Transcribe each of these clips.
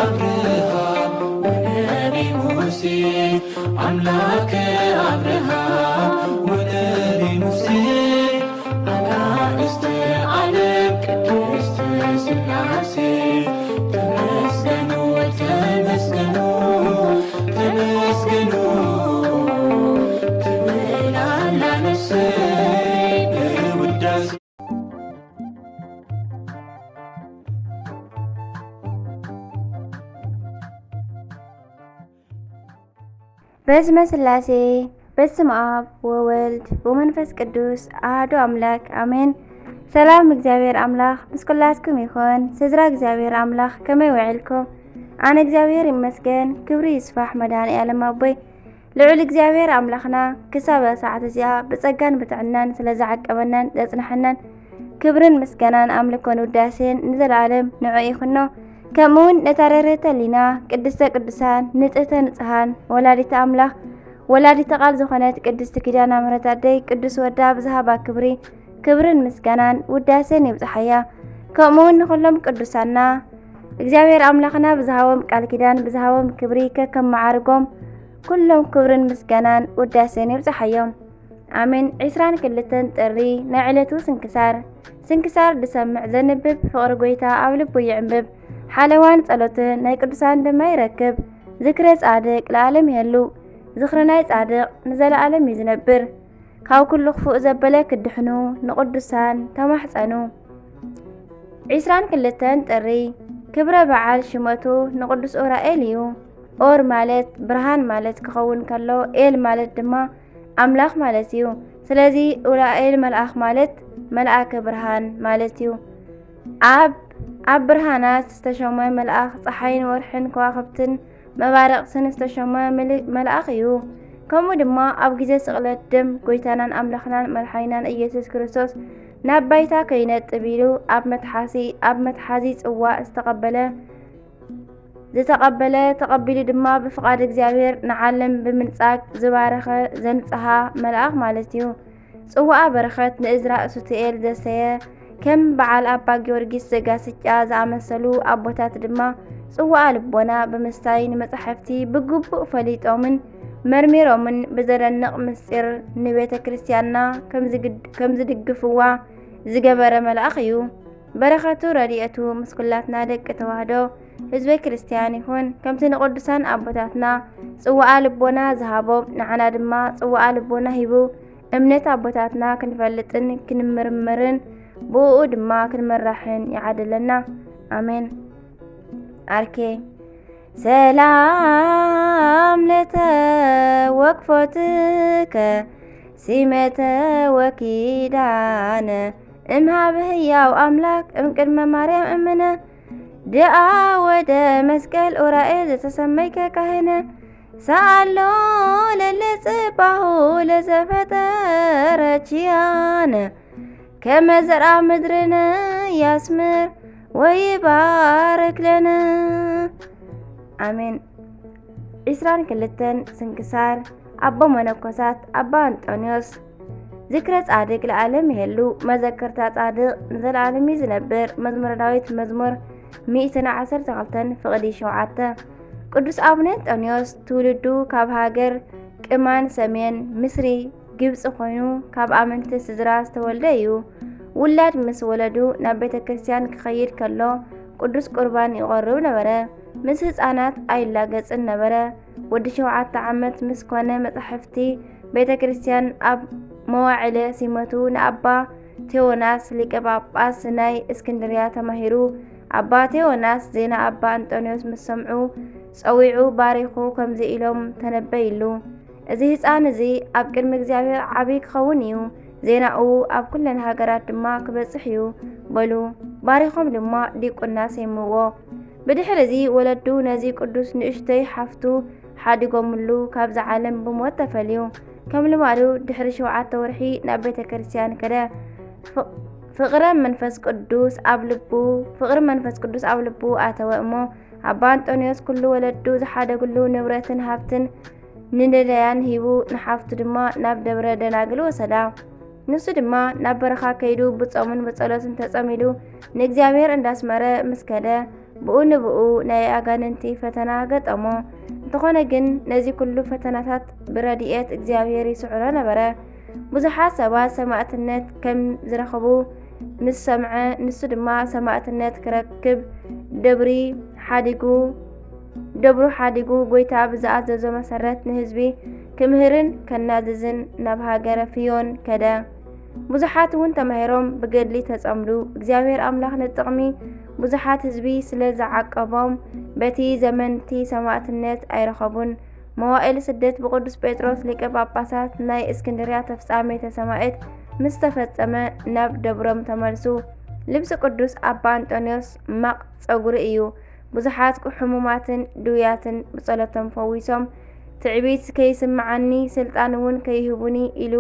አብርሃም ወነቢ ሙሴ፣ አምላከ አብርሃም ወነቢ ሙሴ፣ አጋእዝተ ዓለም ቅድስት ሥላሴ፣ ተመስገኑ፣ ተመስገኑ፣ ተመስገኑ ትብል ኣላ ነፍሰይ በውዳሴ። በስመ ሥላሴ፣ በስመ አብ ወወልድ ወመንፈስ ቅዱስ አሐዱ አምላክ አሜን። ሰላም እግዚኣብሔር ኣምላኽ ምስ ኩላትኩም ይኹን። ስድራ እግዚኣብሔር ኣምላኽ ከመይ ውዒልኩም? ኣነ እግዚኣብሔር ይመስገን፣ ክብሪ ይስፋሕ መድኃኔ ዓለም ኣቦይ። ልዑል እግዚኣብሔር ኣምላኽና ክሳብ እዛ ሰዓት እዚኣ ብጸጋን ብጥዕናን ስለ ዝዓቀበናን ዘጽንሐናን ክብርን ምስጋናን ኣምልኮን ውዳሴን ንዘለዓለም ንዑ ይኹኖ። ከምኡውን ነታ ርህርህተ ህሊና ቅድስተ ቅዱሳን ንጽህተ ንጽሃን ወላዲተ ኣምላኽ ወላዲተ ቃል ዝኾነት ቅድስቲ ኪዳነ ምሕረት ኣደይ ቅዱስ ወዳ ብዝሃባ ክብሪ ክብርን ምስጋናን ውዳሴን ይብጽሓያ። ከምኡውን ንኹሎም ቅዱሳና እግዚኣብሔር ኣምላኽና ብዝሃቦም ቃል ኪዳን ብዝሃቦም ክብሪ ከከም መዓርጎም ኩሎም ክብርን ምስጋናን ውዳሴን ይብጽሓዮም። ኣሜን። ዕስራን ክልተን ጥሪ ናይ ዕለቱ ስንክሳር። ስንክሳር ዝሰምዕ ዘንብብ ፍቕሪ ጐይታ ኣብ ልቡ ይዕንብብ። ሓለዋን ጸሎትን ናይ ቅዱሳን ድማ ይረክብ። ዝክረ ጻድቅ ለዓለም ይሄሉ። ዝኽሪ ናይ ጻድቅ ንዘለዓለም እዩ ዝነብር። ካብ ኩሉ ክፉእ ዘበለ ክድሕኑ ንቅዱሳን ተማሕጸኑ። ዕስራን ክልተን ጥሪ ክብረ በዓል ሽመቱ ንቅዱስ ኡራኤል እዩ። ኦር ማለት ብርሃን ማለት ክኸውን ከሎ፣ ኤል ማለት ድማ ኣምላኽ ማለት እዩ። ስለዚ ኡራኤል መልኣኽ ማለት መልኣከ ብርሃን ማለት እዩ። ኣብ ኣብ ብርሃናት ዝተሾመ መልኣኽ፣ ጸሓይን ወርሕን ከዋኽብትን መባርቕትን ዝተሾመ ምል- መልኣኽ እዩ። ከምኡ ድማ ኣብ ግዜ ስቕለት ደም ጐይታናን ኣምላኽናን መድሓኒናን ኢየሱስ ክርስቶስ ናብ ባይታ ከይነጥብ ኢሉ ኣብ መትሓዚ ኣብ መትሓዚ ጽዋእ ዝተቐበለ ዝተቐበለ ተቐቢሉ ድማ ብፍቓድ እግዚኣብሔር ንዓለም ብምንጻግ ዝባረኸ ዘንጽሃ መልኣኽ ማለት እዩ። ጽዋኣ በረኸት ንእዝራ ሱቱኤል ዘሰየ ከም በዓል ኣባ ጊዮርጊስ ዘጋስጫ ዝኣመሰሉ ኣቦታት ድማ ጽዋኣ ልቦና ብምስታይ ንመጻሕፍቲ ብግቡእ ፈሊጦምን መርሚሮምን ብዘደንቕ ምስጢር ንቤተ ክርስቲያንና ከም ዝግድ- ከም ዝድግፍዋ ዝገበረ መልኣኽ እዩ። በረኸቱ ረድኤቱ ምስ ኩላትና ደቂ ተዋህዶ ህዝበ ክርስቲያን ይኹን። ከምቲ ንቅዱሳን ኣቦታትና ጽዋኣ ልቦና ዝሃቦም ንዓና ድማ ጽዋኣ ልቦና ሂቡ እምነት ኣቦታትና ክንፈልጥን ክንምርምርን ብኡ ድማ ክንምራሕን ይዓድለና። ኣሜን። ኣርኬ ሰላም ለተወክፎትከ ሲመተ ወኪዳነ እምሃብ ህያው ኣምላክ እምቅድመ ማርያም እምነ ድኣ ወደ መስቀል ኡራኤል ዘተሰመይከ ካህነ ሰኣሎ ለለጽባሁ ለዘፈጠረ ኪያነ ከመ ዘርኣ ምድርነ ያስምር ወይባርክ ለነ። ኣሜን። ዕስራን ክልተን ስንክሳር ኣቦ መነኮሳት ኣባ ኣንጦንዮስ። ዝክረ ጻድቅ ለዓለም ይሄሉ። መዘክርታ ጻድቅ ንዘለዓለም እዩ ዝነብር። መዝሙረ ዳዊት መዝሙር ሚእትን ዓሰርተ ክልተን ፍቕዲ ሸውዓተ። ቅዱስ ኣቡነ ኣንጦንዮስ ትውልዱ ካብ ሃገር ቅማን ሰሜን ምስሪ ግብጺ ኮይኑ ካብ ኣመንቲ ስድራ ዝተወልደ እዩ። ውላድ ምስ ወለዱ ናብ ቤተ ክርስቲያን ክኸይድ ከሎ ቅዱስ ቁርባን ይቖርብ ነበረ። ምስ ህፃናት ኣይላገጽን ነበረ። ወዲ ሸውዓተ ዓመት ምስ ኮነ መጻሕፍቲ ቤተ ክርስቲያን ኣብ መዋዕለ ሲመቱ ንኣባ ቴዎናስ ሊቀ ጳጳስ ናይ እስክንድርያ ተማሂሩ። ኣባ ቴዎናስ ዜና ኣባ ኣንጦንዮስ ምስ ሰምዑ ጸዊዑ ባሪኹ ከምዚ ኢሎም ተነበይሉ። እዚ ህፃን እዚ ኣብ ቅድሚ እግዚኣብሔር ዓብዪ ክኸውን እዩ፣ ዜናኡ ኣብ ኩለን ሃገራት ድማ ክበጽሕ እዩ በሉ። ባሪኾም ድማ ዲቁና ሰይምዎ። ብድሕሪ እዚ ወለዱ ነዚ ቅዱስ ንእሽተይ ሓፍቱ ሓዲጎምሉ ካብዛ ዓለም ብሞት ተፈልዩ። ከም ልማዱ ድሕሪ ሸውዓተ ወርሒ ናብ ቤተ ክርስቲያን ከደ። ፍቕ- ፍቕረ መንፈስ ቅዱስ ኣብ ልቡ ፍቕሪ መንፈስ ቅዱስ ኣብ ልቡ ኣተወ እሞ ኣባ ኣንጦንዮስ ኩሉ ወለዱ ዝሓደግሉ ንብረትን ሃብትን ንነዳያን ሂቡ፣ ንሓፍቱ ድማ ናብ ደብረ ደናግል ወሰዳ። ንሱ ድማ ናብ በረኻ ከይዱ ብጾምን ብጸሎትን ተጸሚዱ ንእግዚኣብሔር እንዳስመረ ምስ ከደ፣ ብኡ ንብኡ ናይ ኣጋንንቲ ፈተና ገጠሞ። እንተኾነ ግን ነዚ ኩሉ ፈተናታት ብረድኤት እግዚኣብሔር ይስዕሮ ነበረ። ብዙሓት ሰባት ሰማእትነት ከም ዝረኸቡ ምስ ሰምዐ፣ ንሱ ድማ ሰማእትነት ክረክብ ደብሪ ሓዲጉ ደብሩ ሓዲጉ ጎይታ ብዝኣዘዞ መሰረት ንህዝቢ ክምህርን ከናዝዝን ናብ ሃገረ ፍዮን ከደ። ብዙሓት እውን ተማሂሮም ብገድሊ ተጸምዱ። እግዚኣብሔር ኣምላኽ ንጥቕሚ ብዙሓት ህዝቢ ስለ ዝዓቀቦም በቲ ዘመንቲ ሰማእትነት ኣይረኸቡን። መዋእል ስደት ብቅዱስ ጴጥሮስ ሊቀ ጳጳሳት ናይ እስክንድርያ ተፍጻሜተ ሰማእት ምስ ተፈጸመ ናብ ደብሮም ተመልሱ። ልብሲ ቅዱስ ኣባ ኣንጦንዮስ ማቕ ጸጉሪ እዩ። ብዙሓት ሕሙማትን ድውያትን ብጸሎቶም ፈዊሶም፣ ትዕቢት ከይስምዓኒ ስልጣን እውን ከይህቡኒ ኢሉ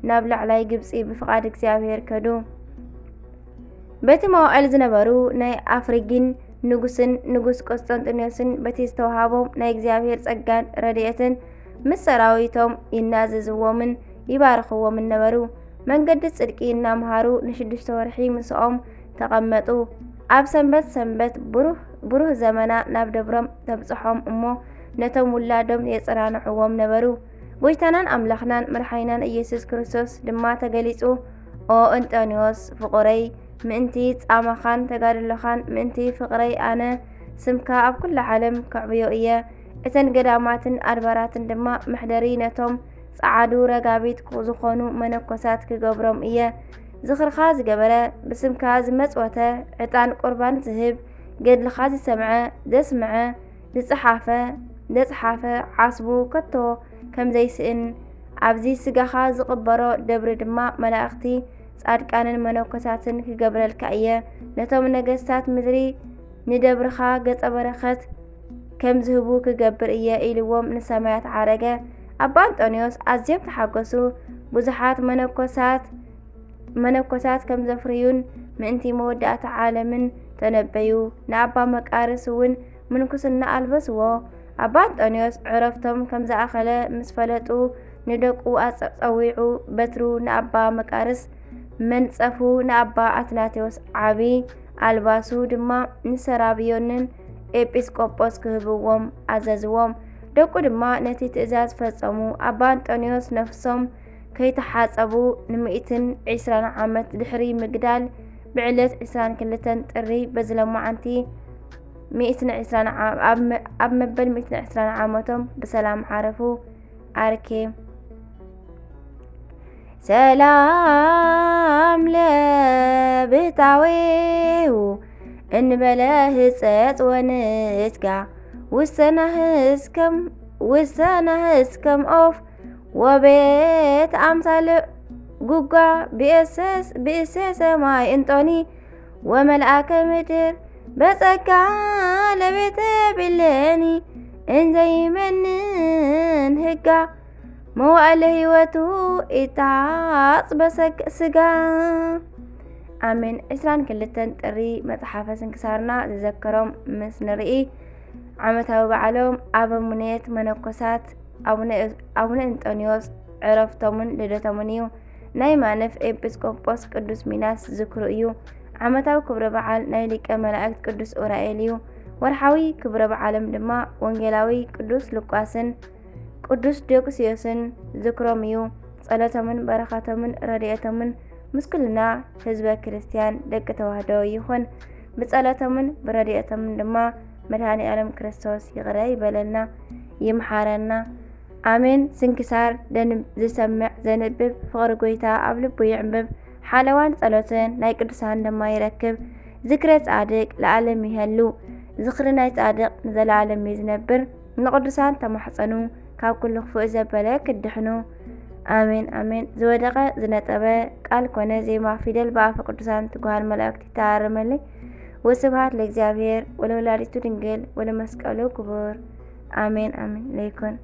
ናብ ላዕላይ ግብጺ ብፍቓድ እግዚኣብሔር ከዱ። በቲ መዋእል ዝነበሩ ናይ ኣፍሪጊን ንጉስን ንጉስ ቆስጠንጢኖስን በቲ ዝተዋሃቦም ናይ እግዚኣብሔር ጸጋን ረድኤትን ምስ ሰራዊቶም ይናዘዝዎምን ይባርኽዎምን ነበሩ። መንገዲ ጽድቂ እናምሃሩ ንሽዱሽተ ወርሒ ምስኦም ተቐመጡ። ኣብ ሰንበት ሰንበት ብሩህ ብሩህ ዘመና ናብ ደብሮም ተብጽሖም እሞ ነቶም ውላዶም የጽናንዕዎም ነበሩ። ጎይታናን ኣምላኽናን መድሓኒናን ኢየሱስ ክርስቶስ ድማ ተገሊጹ፣ ኦ እንጦንዮስ ፍቑረይ፣ ምእንቲ ጻማኻን ተጋድሎኻን ምእንቲ ፍቕረይ ኣነ ስምካ ኣብ ኩሉ ዓለም ከዕብዮ እየ። እተን ገዳማትን ኣድባራትን ድማ መሕደሪ ነቶም ጸዓዱ ረጋቢት ዝኾኑ መነኮሳት ክገብሮም እየ። ዝኽርኻ ዝገበረ፣ ብስምካ ዝመጽወተ፣ ዕጣን ቁርባን ዝህብ፣ ገድልኻ ዝሰምዐ፣ ዘስምዐ፣ ዝጸሓፈ፣ ዘጽሓፈ ዓስቡ ከቶ ከም ዘይስእን፣ ኣብዚ ስጋኻ ዝቕበሮ ደብሪ ድማ መላእኽቲ፣ ጻድቃንን መነኮሳትን ክገብረልካ እየ። ነቶም ነገስታት ምድሪ ንደብርኻ ገጸ በረኸት ከም ዝህቡ ክገብር እየ ኢልዎም ንሰማያት ዓረገ። ኣባ ኣንጦንዮስ ኣዝዮም ተሓጎሱ። ብዙሓት መነኮሳት መነኮሳት ከም ዘፍርዩን ምእንቲ መወዳእታ ዓለምን ተነበዩ። ንኣባ መቃርስ እውን ምንኩስና ኣልበስዎ። ኣባ ኣንጦንዮስ ዕረፍቶም ከም ዝኣኸለ ምስ ፈለጡ ንደቁ ኣጸ- ጸዊዑ በትሩ ንኣባ መቃርስ መንጸፉ ንኣባ ኣትናቴዎስ ዓቢ ኣልባሱ ድማ ንሰራብዮንን ኤጲስቆጶስ ክህብዎም ኣዘዝዎም። ደቁ ድማ ነቲ ትእዛዝ ፈጸሙ። ኣባ ኣንጦንዮስ ነፍሶም ከይተሓጸቡ ንሚእትን ዕስራን ዓመት ድሕሪ ምግዳል ብዕለት ዕስራን ክልተን ጥሪ በዚ ሎማዓንቲ ሚእትን ዕስራን ዓ- ኣብ መ- ኣብ መበል ሚእትን ዕስራን ዓመቶም ብሰላም ዓረፉ። ኣርኬ ሰላም ለብህታዌሁ እንበለ ህጸጽ ወንትጋ ውሰናህስ ከም ውሰናህስ ከም ኦፍ ወቤት ኣምሳለ ጉጋ ብእሰስ ብእሰ ሰማይ እንጦኒ ወመልኣከ ምድር በጸጋ ለቤተ ብለኒ እንዘይመንን ህጋ መዋእለ ህይወቱ ኢታጽ በሰግ ስጋ። ኣሜን። ዕስራን ክልተን ጥሪ መጽሓፈ ስንክሳርና ዝዘከሮም ምስ ንርኢ ዓመታዊ በዓሎም ኣበምኔት መነኮሳት ኣቡነ ኣቡነ እንጦንዮስ ዕረፍቶምን ልደቶምን እዩ። ናይ ማንፍ ኤጲስቆጶስ ቅዱስ ሚናስ ዝክሩ እዩ። ዓመታዊ ክብረ በዓል ናይ ሊቀ መላእክት ቅዱስ ኡራኤል እዩ። ወርሓዊ ክብረ በዓሎም ድማ ወንጌላዊ ቅዱስ ሉቃስን ቅዱስ ዲዮቅስዮስን ዝክሮም እዩ። ጸሎቶምን በረኸቶምን ረድኤቶምን ምስ ኩልና ህዝበ ክርስቲያን ደቂ ተዋህዶ ይኹን። ብጸሎቶምን ብረድኤቶምን ድማ መድኃኔ ዓለም ክርስቶስ ይቕረ ይበለልና፣ ይምሓረና። ኣሜን። ስንክሳር ደን- ዝሰምዕ ዘንብብ ፍቕሪ ጎይታ ኣብ ልቡ ይዕንብብ። ሓለዋን ጸሎትን ናይ ቅዱሳን ድማ ይረክብ። ዝክረ ጻድቅ ለዓለም ይሀሉ። ዝኽሪ ናይ ጻድቅ ንዘለዓለም እዩ ዝነብር። ንቅዱሳን ተማሕጸኑ፣ ካብ ኩሉ ክፉእ ዘበለ ክድሕኑ። ኣሜን ኣሜን። ዝወደቀ ዝነጠበ ቃል ኮነ ዜማ ፊደል ብኣፈ ቅዱሳን ትጉሃን መላእክት ይተኣረመለይ። ወስብሐት ለእግዚኣብሔር ወለወላዲቱ ድንግል ወለመስቀሉ ክቡር። ኣሜን ኣሜን። ለይኩን